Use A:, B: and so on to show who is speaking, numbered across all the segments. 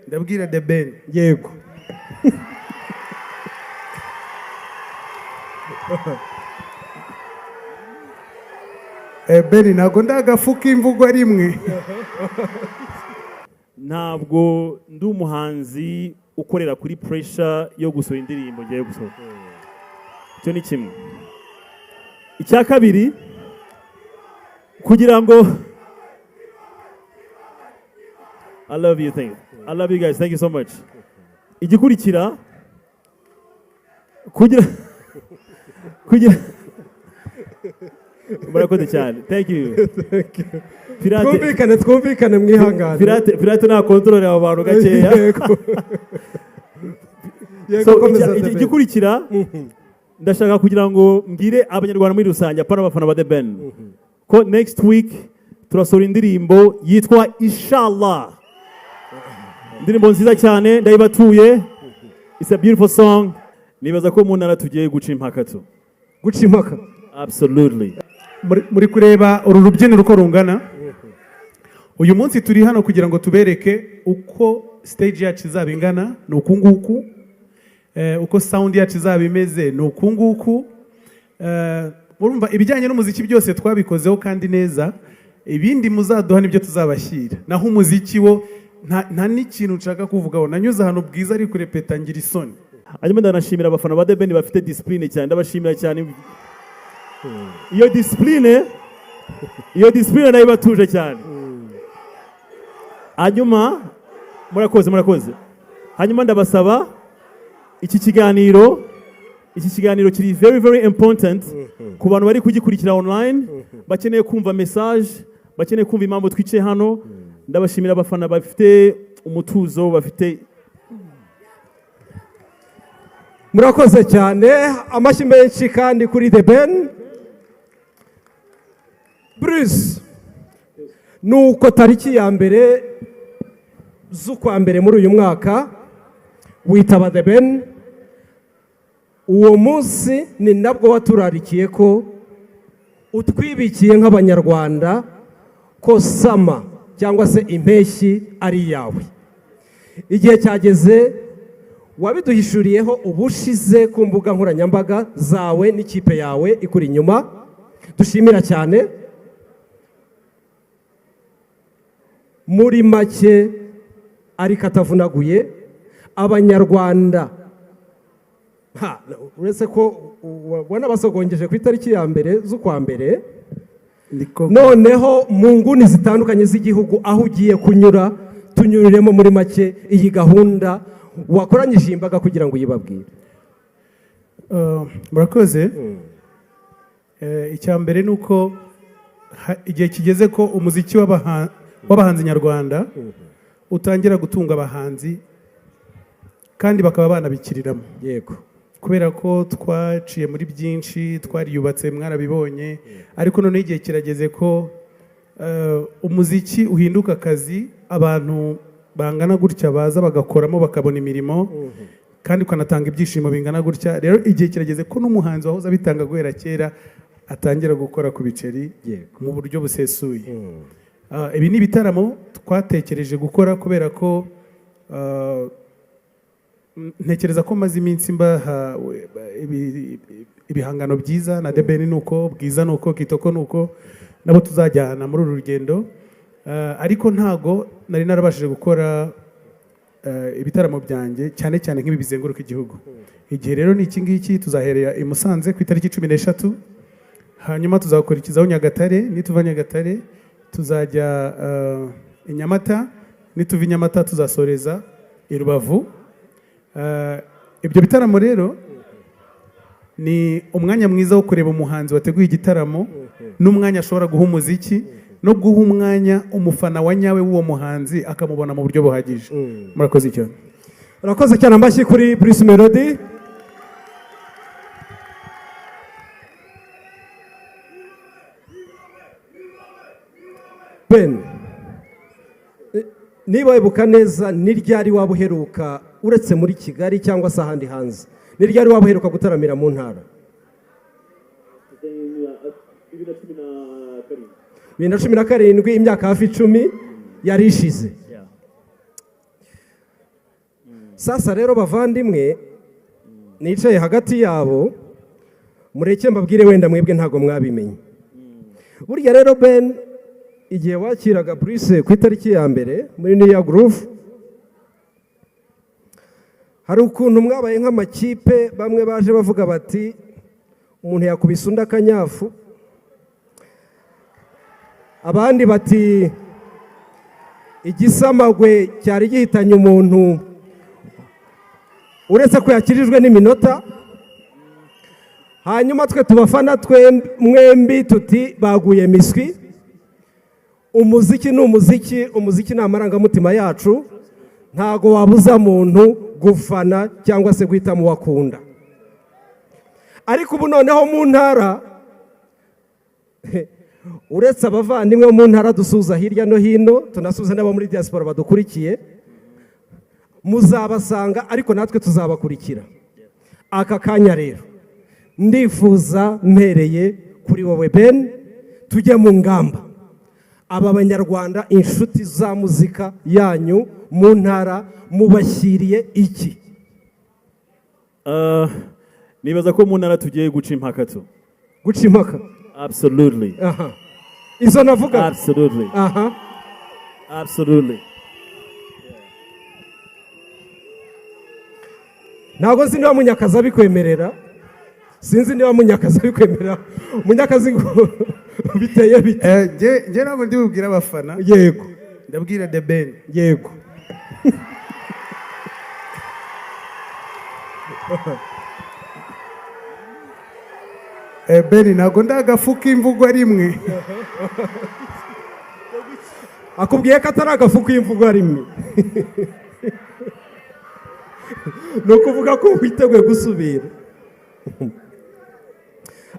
A: Ndabwira The Ben.
B: Yego.
A: Ben, ntabwo ndagafuka imvugo rimwe.
C: Ntabwo ndi umuhanzi ukorera kuri pressure yo gusohora indirimbo ngiye gusohora. Icyo ni kimwe. Icya kabiri, kugira ngo I love you, thank you. I love you guys, thank you so much. Igikurikira, kugira murakoze cyane, thank you. Pirate.
B: Twumvikane, twumvikane, mwihangane.
C: Pirate, pirate, nta control abo bantu gakeya.
B: Yego. Yego.
C: So,
B: komeza, The Ben.
C: Igikurikira, ndashaka kugira ngo mbwire Abanyarwanda muri rusange, apana abafana ba The Ben, ko next week turasohora indirimbo yitwa Inshallah, indirimbo nziza cyane, ndayibatuye. It's a beautiful song. Nibaza ko mu ntara tugiye guca impaka tu.
B: Guca impaka.
C: Absolutely.
A: Muri kureba uru rubyiniro uko rungana. Uyu munsi turi hano kugira ngo tubereke uko stage yacu izaba ingana, ni uku nguku. Uko sound yacu izaba imeze ni uku nguku. Murumva ibijyanye n'umuziki byose twabikozeho kandi neza. Ibindi muzaduha nibyo tuzabashyira. Naho umuziki wo nta n'ikintu nshaka kuvugaho. Nanyuze ahantu Bwiza ari kurepeta ngira isoni.
C: Hanyuma ndanashimira abafana ba The Ben bafite discipline cyane. Ndabashimira cyane iyo discipline, iyo discipline nayo ibatuje cyane. Hanyuma murakoze, murakoze. Hanyuma ndabasaba, iki kiganiro kiri very very important ku bantu bari kugikurikira online, bakeneye kumva message, bakeneye kumva impamvu twicaye hano. Ndabashimira abafana bafite umutuzo, bafite
B: Murakoze cyane, amashyi menshi kandi kuri The Ben. Bruce, nuko tariki ya 1 z'ukwa mbere muri uyu mwaka witaba The Ben. Uwo munsi ni nabwo waturarikiye ko utwibikiye nk'Abanyarwanda ko summer cyangwa se impeshyi ari iyawe. Igihe cyageze, wabiduhishuriyeho ubushize ku mbuga nkoranyambaga zawe n'ikipe yawe ikuri inyuma dushimira cyane. Muri make ariko atavunaguye, Abanyarwanda, uretse ko wanabasogongeje ku itariki ya 1 z'ukwa mbere, noneho mu nguni zitandukanye z'igihugu aho ugiye kunyura, tunyuriremo muri make iyi gahunda wakoranyije imbaga kugira ngo uyibabwire.
A: Murakoze. Icya mbere ni uko igihe kigeze ko umuziki w'abahanzi nyarwanda utangira gutunga abahanzi kandi bakaba banabikiriramo, kubera ko twaciye muri byinshi, twariyubatse, mwarabibonye. Ariko noneho igihe kirageze ko umuziki uhinduka akazi, abantu bangana gutya baza bagakoramo, bakabona imirimo, kandi ukanatanga ibyishimo bingana gutya. Rero igihe kirageze ko n'umuhanzi wahoze abitanga guhera kera atangira gukora ku biceri mu buryo busesuye. Ibi ni ibitaramo twatekereje gukora kubera ko ntekereza ko maze iminsi mbaha ibihangano byiza, na The Ben ni uko, Bwiza ni uko, Kitoko ni uko, nabo tuzajyana muri uru rugendo. Ariko ntago nari narabashije gukora ibitaramo byanjye, cyane cyane nk'ibi bizenguruka igihugu. Igihe rero ni iki ngiki. Tuzaherera i Musanze ku itariki 13, hanyuma tuzakurikizaho Nyagatare. Nituva Nyagatare tuzajya i Nyamata, nituva i Nyamata tuzasoreza i Rubavu. Ibyo bitaramo rero ni umwanya mwiza wo kureba umuhanzi wateguye igitaramo n'umwanya ashobora guha umuziki no guha umwanya umufana wa nyawe w'uwo muhanzi, akamubona mu buryo buhagije. Murakoze cyane.
B: Urakoze cyane, amashyi kuri Bruce Melody. Ben, niba wibuka neza, ni ryari waba uheruka, uretse muri Kigali cyangwa se ahandi hanze, ni ryari waba uheruka gutaramira mu ntara?
C: 2017.
B: 2017, imyaka hafi 10 yari ishize. Sasa rero bavandimwe, nicaye hagati yabo, mureke mbabwire, wenda mwebwe ntabwo mwabimenye. Burya rero Ben, igihe wakiraga Bruce ku itariki ya 1 muri New Year Groove, hari ukuntu mwabaye nk'amakipe. Bamwe baje bavuga bati umuntu yakubise undi akanyafu, abandi bati igisamagwe cyari gihitanye umuntu uretse ko yakirijwe n'iminota. Hanyuma twe tubafana mwembi tuti baguye miswi. Umuziki ni umuziki, umuziki ni amarangamutima yacu, ntago wabuza muntu gufana cyangwa se guhitamo uwo akunda. Ariko ubu noneho mu ntara, uretse abavandimwe bo mu ntara dusuhuza hirya no hino, tunasuhuza n'abo muri diaspora badukurikiye, muzabasanga ariko natwe tuzabakurikira. Aka kanya rero ndifuza mpereye kuri wowe Ben, tujye mu ngamba. Aba banyarwanda, inshuti za muzika yanyu mu ntara, mubashyiriye iki?
C: Nibaza ko mu ntara tugiye guca impaka tu.
B: Guca impaka?
C: Absolutely.
B: Aha, izo navuga.
C: Absolutely.
B: Aha.
C: Absolutely.
B: Ntabwo nzi niba Munyakazi abikwemerera, sinzi niba Munyakazi abikwemerera. Munyakazi, ngo biteye bite?
A: Njye ntabwo ndi bubwire abafana.
B: Yego.
A: Ndabwira The Ben.
B: Yego.
A: Ben, ntabwo ndagafuka imvugo rimwe.
B: Akubwiye ko atari agafu k'imvugo rimwe, ni ukuvuga ko witeguye gusubira.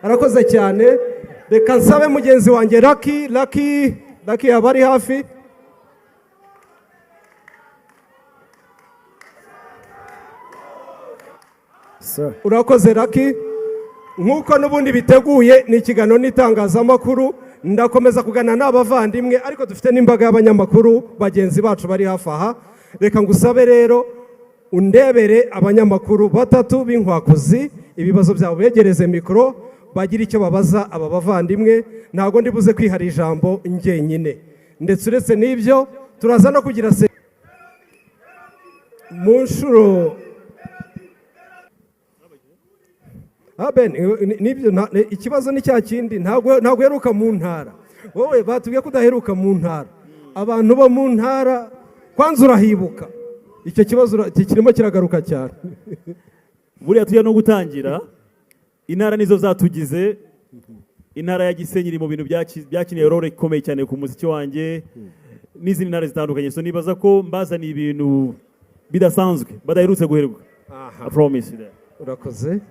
B: Arakoze cyane. Reka nsabe mugenzi wanjye Lucky. Lucky, Lucky yaba ari hafi?
D: Sir.
B: Urakoze Lucky. Nk'uko n'ubundi biteguye, ni ikiganiro n'itangazamakuru. Ndakomeza kuganira n'abavandimwe, ariko dufite n'imbaga y'abanyamakuru bagenzi bacu bari hafi aha. Reka ngusabe rero undebere abanyamakuru batatu b'inkwakuzi, ibibazo byabo begereze mikoro, bagire icyo babaza aba bavandimwe. Ntabwo ndi buze kwihara ijambo njyenyine. Ndetse uretse n'ibyo, turaza no kugira se mu nshuro. Ah, Ben, nibyo, ikibazo ni cya kindi, ntabwo uheruka mu ntara. Wowe batubwiye ko udaheruka mu ntara. Abantu bo mu ntara kwanza urahibuka? Icyo kibazo kirimo kiragaruka cyane.
C: Buriya tujya no gutangira, intara nizo zatugize. Intara ya Gisenyi iri mu bintu byakiniye role ikomeye cyane ku muziki wanjye n'izindi ntara zitandukanye. So nibaza ko mbazaniye ibintu bidasanzwe badaherutse guherwa. I promise you that.
B: Urakoze.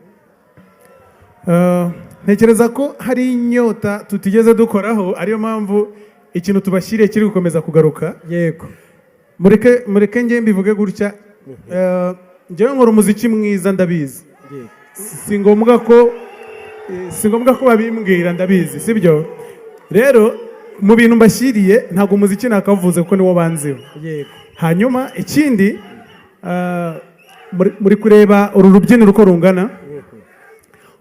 A: Ntekereza ko hari inyota tutigeze dukoraho, ariyo mpamvu ikintu tubashyiriye kiri gukomeza kugaruka. Mureke njye mbivuge gutya. Njyewe nkora umuziki mwiza, ndabizi. Si ngombwa ko babimbwira, ndabizi, sibyo? Rero mu bintu mbashyiriye, ntabwo umuziki nakavuze kuko niwo banziho. Hanyuma ikindi, muri kureba uru rubyiniro uko rungana.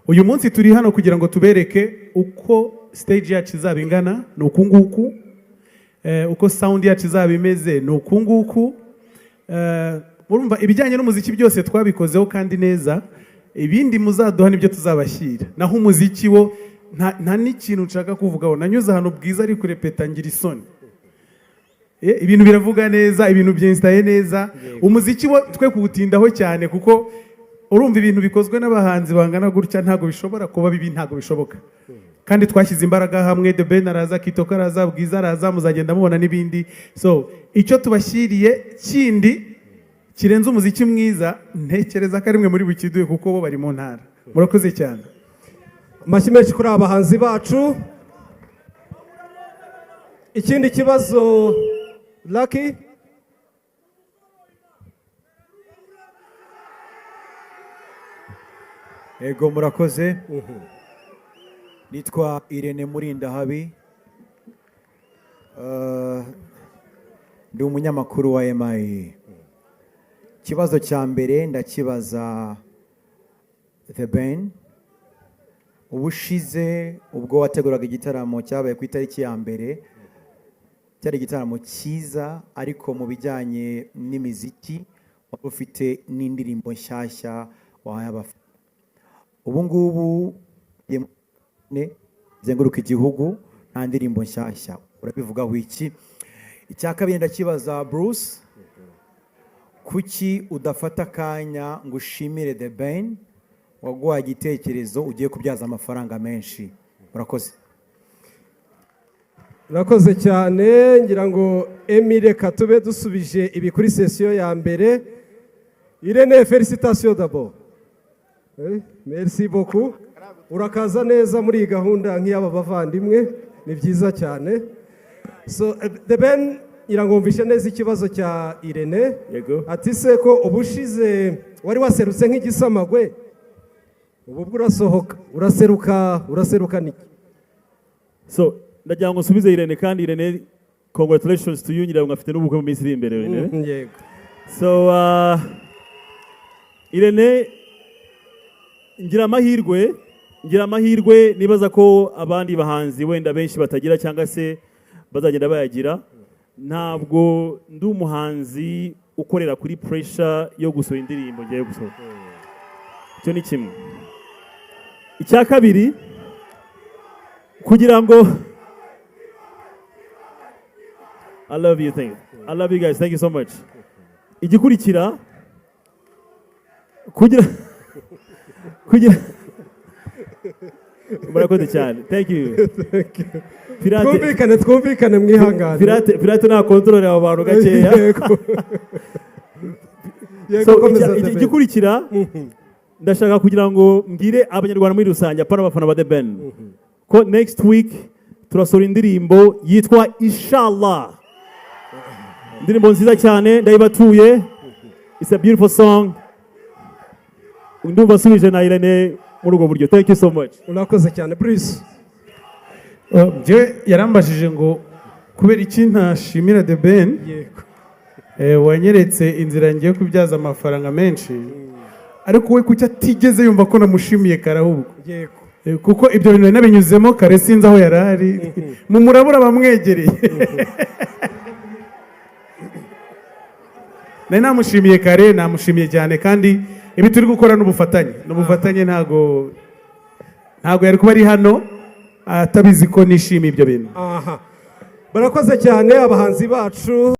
A: Uyu munsi turi hano kugira ngo tubereke uko stage yacu izaba ingana, ni uku nguku. Uko sound yacu izaba imeze ni uku nguku. Murumva ibijyanye n'umuziki byose twabikozeho kandi neza. Ibindi muzaduha nibyo tuzabashyira. Naho umuziki wo nta n'ikintu nshaka kuvugaho. Nanyuze ahantu Bwiza ari kurepeta ngira isoni. Ibintu biravuga neza, ibintu byinstaye neza. Umuziki wo twe kuwutindaho cyane, kuko urumva ibintu bikozwe n'abahanzi bangana gutya ntabwo bishobora kuba bibi, ntabwo bishoboka. Kandi twashyize imbaraga hamwe. The Ben araza, Kitoko araza, Bwiza araza, muzagenda mubona n'ibindi. So icyo tubashyiriye kindi kirenze umuziki mwiza, ntekereza ko ari mwe muri bukiduhe, kuko bo bari mu ntara. Murakoze cyane.
B: Amashyi menshi kuri aba bahanzi bacu. Ikindi kibazo, Lucky.
D: Ego, murakoze. Nitwa Irene Murindahabi. Ndi umunyamakuru wa MI. Ikibazo cya mbere ndakibaza The Ben. Ubushize ubwo wateguraga igitaramo cyabaye ku itariki ya mbere, cyari igitaramo cyiza, ariko mu bijyanye n'imiziki wari ufite n'indirimbo nshyashya wahaye abafana. Ubu ngubu zenguruka igihugu nta ndirimbo nshyashya, urabivugaho iki? Icya kabiri ndakibaza Bruce: kuki udafata akanya ngo ushimire The Ben waguhaye igitekerezo ugiye kubyaza amafaranga menshi? Murakoze.
B: Urakoze cyane. Ngira ngo Emile, reka tube dusubije ibi kuri session ya mbere. Irene, félicitations d'abord. Merci beaucoup, urakaza neza muri iyi gahunda nk'iy'aba bavandimwe, ni byiza cyane. So The Ben, ngira ngo wumvishe neza ikibazo cya Irene.
C: Yego.
B: Ati se ko ubushize wari waserutse nk'igisamagwe, ubu bwo urasohoka, uraseruka, uraseruka niki?
C: So ndagira ngo nsubize Irene, kandi Irene, congratulations to you, ngira ngo afite n'ubukwe mu minsi iri imbere, Irene.
B: Yego.
C: So Irene, ngira amahirwe nibaza ko abandi bahanzi wenda benshi batagira cyangwa se bazagenda bayagira. Ntabwo ndi umuhanzi ukorera kuri pressure yo gusohora indirimbo ngiye gusohora. Icyo ni kimwe. Icya kabiri, kugira ngo I love you, thank you. I love you guys, thank you so much. Igikurikira, kugira murakoze cyane, thank you. Pirate.
B: Twumvikane, twumvikane, mwihangane.
C: Pirate, pirate, nta control abo bantu gakeya.
B: Yego. Yego,
C: So,
B: komeza, The Ben.
C: Igikurikira, ndashaka kugira ngo mbwire abanyarwanda muri rusange, apana abafana ba The Ben, ko next week turasohora indirimbo yitwa Inshallah, indirimbo nziza cyane, ndayibatuye. It's a beautiful song. Ndumva nsubije na Irene muri ubwo buryo. Thank you so much.
B: Urakoze cyane, Bruce.
A: Njyewe yarambajije ngo kubera iki ntashimira The Ben wanyeretse inzira ngiye kubyaza amafaranga menshi, ariko we kuki atigeze yumva ko namushimiye kare ahubwo? Kuko ibyo bintu nari nabinyuzemo kare, sinzi aho yari ari mu murabura bamwegereye. Nari namushimiye kare, namushimiye cyane, kandi ibi turi gukora n'ubufatanye, ntago yari kuba ari hano atabizi ko nishimiye ibyo bintu.
B: Aha, barakoze cyane abahanzi bacu.